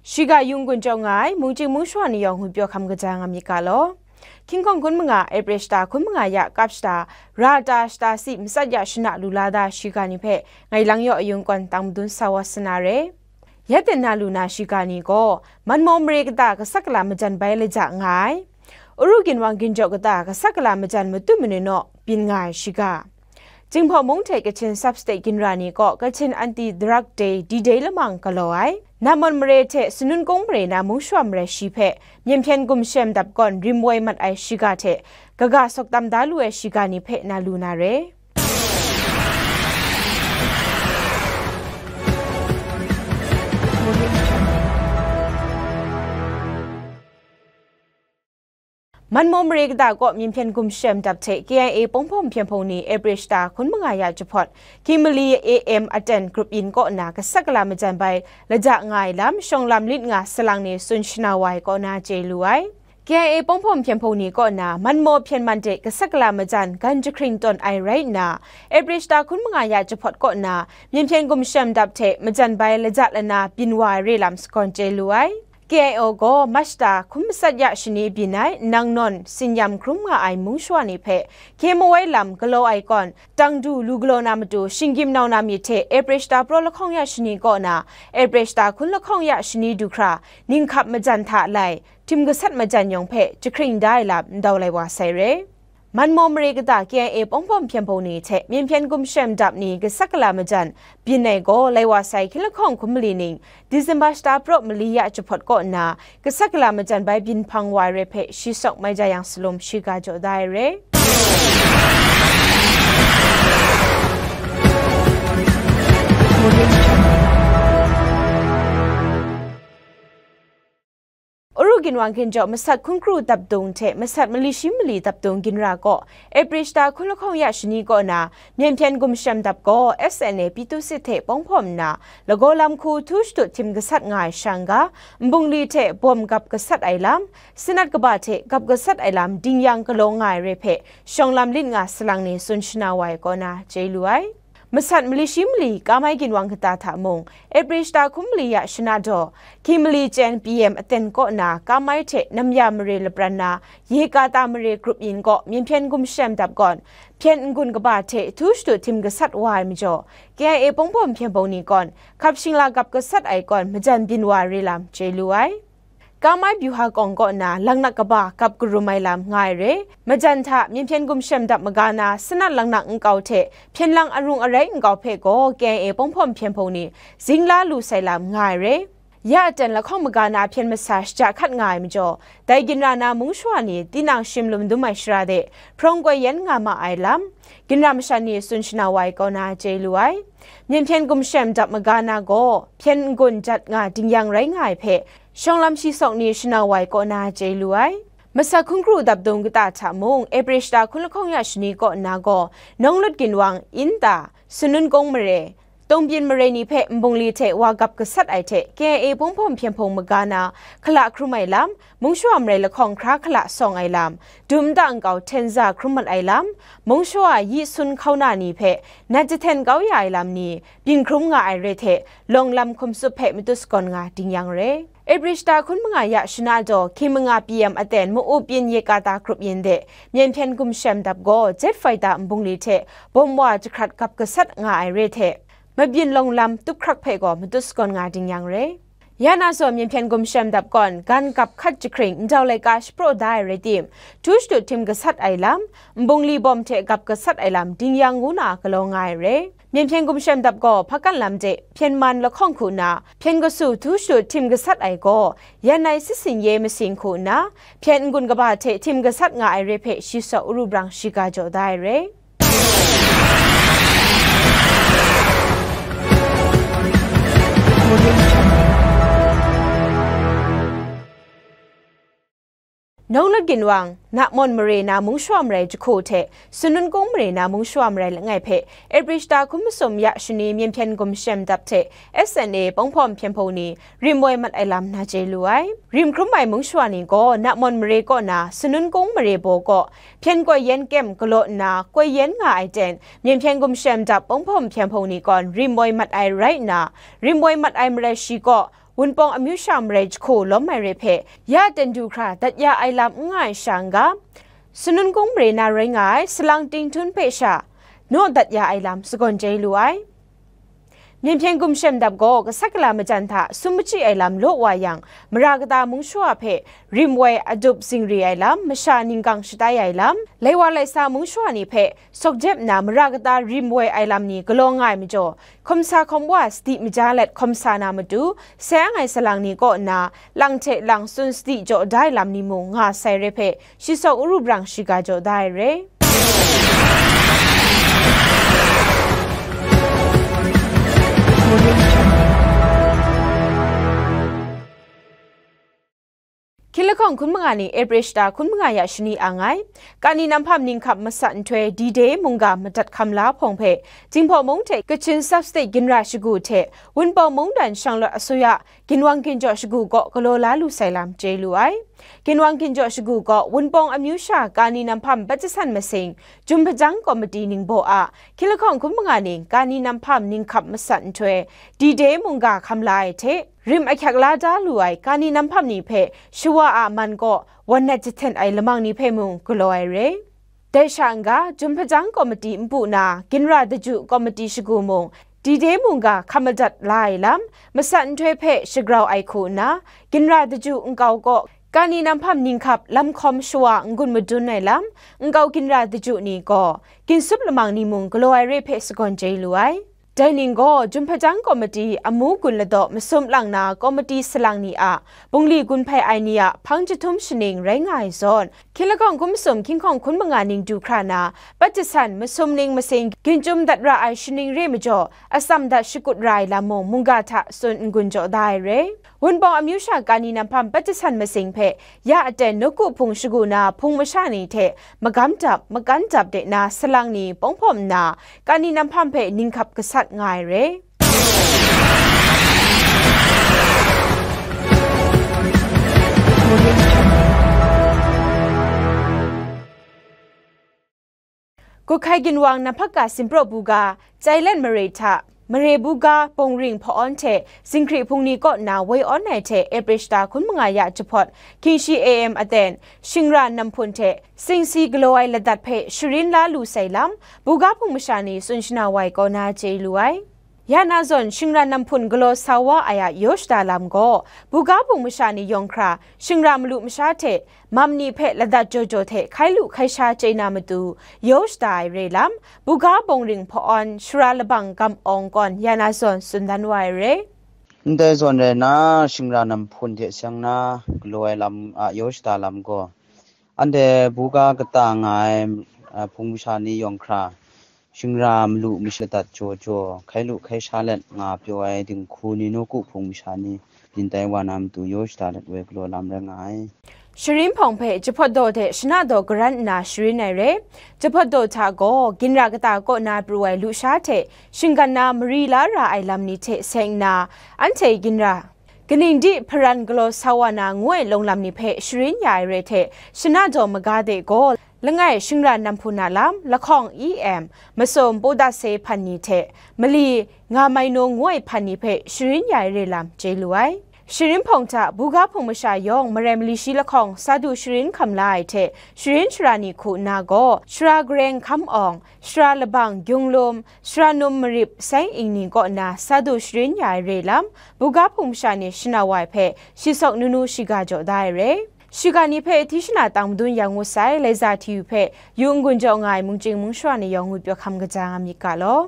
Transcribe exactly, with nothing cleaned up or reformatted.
Shiga yung gun jaw nga ai mungchying mungshawa ni yawng ngut pyaw hkam kaja nga myit ga law. Hkying hkawng hkun manga, April shata hkun manga ya kap shata, ra ta shata si matsat ya shana lu la da shiga ni hpe ngai lang yaw ayung kawn tang madun sa wa sa na re. Ya ten na lu na shiga ni gaw, Manmaw mare kata gasat gala majan bai laja nga ai, Uru ginwang ginjaw kata gasat gala majan matu manu naw byin nga ai shiga. Jinghpaw mung hte Kachin Sub-State ginra ni kaw Kachin Anti-Drug Day D-Day lamang galaw ai. Namon mare hte Sanun Kung mare na mungshawa marai shi hpe Myen Hpyen Gumshem Dap gawn rim woi mat ai shiga hte kaga sawk tam da lu ai shiga ni hpe na lu na re. Manmaw mare kata kaw Myen Hpyen Gumshem Dap hte K I A Pawng Hpawm Hpyen Hpung ni April shata hkun manga ya jahpawt, Kimberley A M aten grup yin kaw na gasat gala majan bai laja nga ai lam shawng lam lit nga salang ni tsun shana wa ai kaw na chye lu ai. K I A Pawng Hpawm Hpyen Hpung ni kaw na Manmaw Hpyen Man de gasat gala majan gan jahkring tawn ai rai nna, April shata hkun manga ya jahpawt kaw na Myen Hpyen Gumshem Dap hte majan bai laja lana byin wa ai re lam sagawn chye lu ai. K I O gaw March shata hkun matsat ya shani byin ai nang nawn tsin-yam hkrum nga ai mungshawa ni hpe hkye mawai lam galaw ai kawn, tang du lu galaw na matu shinggyim nau na myit hte April shata praw lahkawng ya shani kaw na April shata hkun lahkawng ya shani du hkra ninghkap majan hta lai, htim gasat majan yawng hpe jahkring da ai lam ndau lai wa sai re. Manmaw mare kata K I A Pawng Hpawm Hpyen Hpung ni hte Myen Hpyen Gumshem Dap ni gasat gala majan byin ai gaw lai wa sai hkying lahkawng hkun mali ning, December shata praw mali ya jahpawt kaw nna gasat gala majan bai byin hpang wa ai re hpe shi sawk mai ja yang salum shiga jaw da ai re. Uru ginwang ginjaw masat hkun kru dapdung hte masat mali shi mali dapdung ginra kaw, April shata hkun lahkawng ya shani kaw na, Myen Hpyen Gumshem Dap gaw S N A Pyithu Sit hte Pawng Hpawm nna, lagaw lam hku htu shadut htim gasat nga ai shang ga, nbungli hte bawm gap gasat ai lam, sanat kaba hte gap gasat ai lam ding yang galaw nga ai re hpe, shawng lam lit nga salang ni tsun shana wa ai kaw na chye lu ai. Masat mali shi mali kamai ginwang kata hta mung, April shata hkun mali ya shana daw, Kimberley Chyen P M aten kaw na kamai hte namya mare lapran na, Yekata mare grup yin kaw Myen Hpyen Gumshem Dap gawn, hpyen n-gun kaba hte htu shadut htim gasat wa ai majaw, K I A Pawng Hpawm Hpyen Hpung ni gawn, hkap shingla gap gasat ai kawn majan byin wa ai re lam chye lu ai. Kamai Byuha Kawng kaw na langnak kaba gap karum ai lam nga ai re, majan hta Myen Hpyen Gumshem Dap maga na sanat langnak nkau hte hpyen lang arung arai nkau hpe gaw K I A Pawng Hpawm Hpyen Hpung ni zingla lu sai lam nga ai re. Ya aten lahkawng maga na hpyen masa shaja hkat nga ai majaw, dai ginra na mungshawa ni tinang shim lum dum ai shara de hprawng koi yen nga ma ai lam, ginra masha ni tsun shana wa ai kaw na chye lu ai. Myen Hpyen Gumshem Dap maga na gaw, hpyen n-gun jat nga ding yang rai nga ai hpe, shawng lam shi sawk ni shana wa ai kaw na chye lu ai. Masat hkun kru dapdung kata hta mung, April shata hkun lahkawng ya shani kaw nna gaw, Nawnglut ginwang, Inta, Sanun Kung mare, Tawng Byin mare ni hpe nbungli hte wa gap gasat ai hte, K I A Pawng Hpawm Hpyen Hpung maga na, hkala hkrum ai lam, mungshawa marai lahkawng hkra hkala sawng ai lam, dum nta nkau hten za hkrum mat ai lam, mungshawa yi sun hkau na ni hpe nat jahten kau ya ai lam ni, byin hkrum nga ai re hte, lawng lam hkum tsup hpe matut sagawn nga ding yang re. April shata hkun manga ya shana daw, hkying manga P M aten ma-up yin Yekata grup yin de, Myen Hpyen Gumshem Dap gaw jet fighter nbungli hte bawm wa jahkrat gap gasat nga ai re hte, mabyin lawng lam tup hkrak hpe gaw matut sagawn nga ding yang re. Ya na zawn Myen Hpyen Gumshem Dap gawn, gan gap hkat jahkring ndau laika shapraw da ai rai tim, htu shadut htim gasat ai lam, nbungli bawm hte gap gasat ai lam ding yang ngu na galaw nga ai re. Myen Hpyen Gumshem Dap gaw hpakan lam de hpyen man lahkawng hku nna, hpyen kasu htu shadut htim gasat ai gaw, yan ai sitsin ye masing hku nna, hpyen n-gun kaba hte htim gasat nga ai re hpe shi sawk uru brang shiga jaw da ai re. Nawnglut ginwang, Namon mare na mungshawa marai jahku hte Sanun Kung mare na mungshawa marai langai hpe April shata hkun masum ya shani Myen Hpyen Gumshem Dap hte S N A Pawng Hpawm Hpyen Hpung ni rim woi mat ai lam na chye lu ai. Rim hkrum ai mungshawa ni gaw Namon mare kaw na Sanun Kung mare baw kaw hpyen koi yen kem galaw nna koi yen nga ai ten, Myen Hpyen Gumshem Dap Pawng Hpawm Hpyen Hpung ni gawn rim woi mat ai rai nna, rim woi mat ai marai shi kaw Wunpawng amyu sha marai jahku lawm ai re hpe, ya ten du hkra dat ya ai lam n nga ai sha n ga, Sanun Kung mare na rai nga ai salang Ting Htun hpe sha naw dat ya ai lam sagawn chye lu ai. Myen hpyen gumshem dap gaw gasat gala majan hta sum machyi ai lam law wa yang, mara kata mung shawa hpe rim woi adup zingri ai lam, masha ningkang shatai ai lam, lai wa lai sa mung shawa ni hpe sawk jep nna mara kata rim woi ai lam ni galaw nga ai majaw, hkawm sa hkawm wa sadi maja let hkawm sa na matu, sai ang ai salang ni kaw nna lang hte lang tsun sadi jaw da ai lam ni mung nga sai re hpe, shi sawk aru brang shiga jaw da ai re. Hkying lahkawng hkun manga ni April shata hkun manga ya shani ang ai, Kani Nam Hpam Ninghkap masat nhtoi D-Day mungga madat hkam la hpawng hpe, Jinghpaw mung hte Kachin Sub-State ginra shagu hte Wunpawng mungdan shanglawt asuya ginwang ginjaw shagu kaw galaw la lu sai lam chye lu ai. Ginwang ginjaw shagu kaw Wunpawng amyu sha Kani Nam Hpam Pat Jasan Masing, Jum Hpajang Komiti ningbaw a hkying lahkawng hkun manga ni Kani Nam Hpam Ninghkap masat nhtoi D-Day mungga hkam la ai hte, rim ahkyak la da lu ai Kani Nam Hpam ni hpe shawa a man kaw wan nat jahten ai lamang ni hpe mung galaw ai re. Dai sha n ga, Jum Hpajang Komiti npu na, Ginra Daju Komiti shagu mung, D-Day mungga hkam madat la ai lam, masat nhtoi hpe shagrau ai hku nna, Ginra Daju nkau kaw, Kani Nam Hpam Ninghkap lam hkawm shawa n-gun madun ai lam, nkau ginra daju ni gaw, ginsup lamang ni mung galaw ai re hpe sagawn chye lu ai. Dai ning gaw, Jum Hpajang Komiti amu gun ladaw masum lang na komiti salang ni a bungli gun hpai ai ni a hpang jahtum shaning rai nga ai zawn, hkying lahkawng hkun masum hkying hkawng hkun manga ning du hkra na, Pat Jasan masum ning masing ginchyum dat ra ai shaning re majaw, atsam dat shakut ra ai lam mung mungga hta tsun n-gun jaw da ai re. Wunpawng amyu sha Kani Nam Hpam Pat Jasan Masing hpe ya aten nawku hpung shagu na hpung masha ni hte magam dap, makan dap de na salang ni pawng hpawm nna, Kani Nam Hpam hpe ninghkap gasat nga ai re. Kuhkhai ginwang Namhpaka Simpraw buga, Thailand mare hta, mare buga Bawngring Hpa-awn hte Zinghkri Hpung ni kaw nna woi awn ai hte April shata hkun manga ya jahpawt, hkying shi A M aten, shingra namhpun hte singsi galaw ai ladat hpe sharin la lu sai lam, buga hpung masha ni tsun shana wa ai kaw na chye lu ai. Ya na zawn shingra namhpun galaw sa wa ai a yaw shada lam gaw, buga hpung masha ni yawng hkra, shingra malu masha hte mam ni hpe ladat jaw jaw hte hkai lu hkai sha chye na matu, yaw shada ai re lam, buga Bawngring Hpa-awn, Shara Labang Gam Awng Kawn ya na zawn tsun dan wa ai re. Ndai zawn rai nna, shingra namhpun hte seng na galaw ai lam a yaw shada lam gaw, anhte buga kata nga ai, a, hpung masha ni yawng hkra, shingra malu masha ladat jaw jaw, hkai lu hkai sha let nga pyaw ai dinghku ni nawku hpung masha ni, yin tai wa na matu yaw shada let woi galaw lam rai nga ai. Sharin hpawng hpe jahpawt daw hte shana daw garan nna sharin ai re. Jahpawt daw hta gaw, ginra kata kaw na pru ai lusha hte shinggan na mari la ra ai lam ni hte seng nna, anhte ginra kaning di hparan galaw sa wa na ngu ai lawng lam ni hpe sharin ya ai re hte, shana daw maga de gaw, langai shingra namhpun a lam, lahkawng E M, masum Pawdase hpan ni hte, mali nga mai naw ngu ai hpan ni hpe sharin ya ai re lam chye lu ai. Sharin hpawng hta, buga hpung masha yawng marai mali shi lahkawng sa du sharin hkam la ai hte, sharin shara ni hku nna gaw, Shara Gareng Hkam Awng, Shara Labang Gyunglum, Shara Num Marip Sai Ing ni kaw nna sa du sharin ya ai re lam, buga hpung masha ni shana wa ai hpe, shi sawk nunu shiga jaw da ai re. Shiga ni hpe hti shana tang madun ya ngut sai, Laiza T V hpe yu n-gun jaw nga ai mungchying mungshawa ni yawng ngut pyaw hkam kaja nga myit ga law.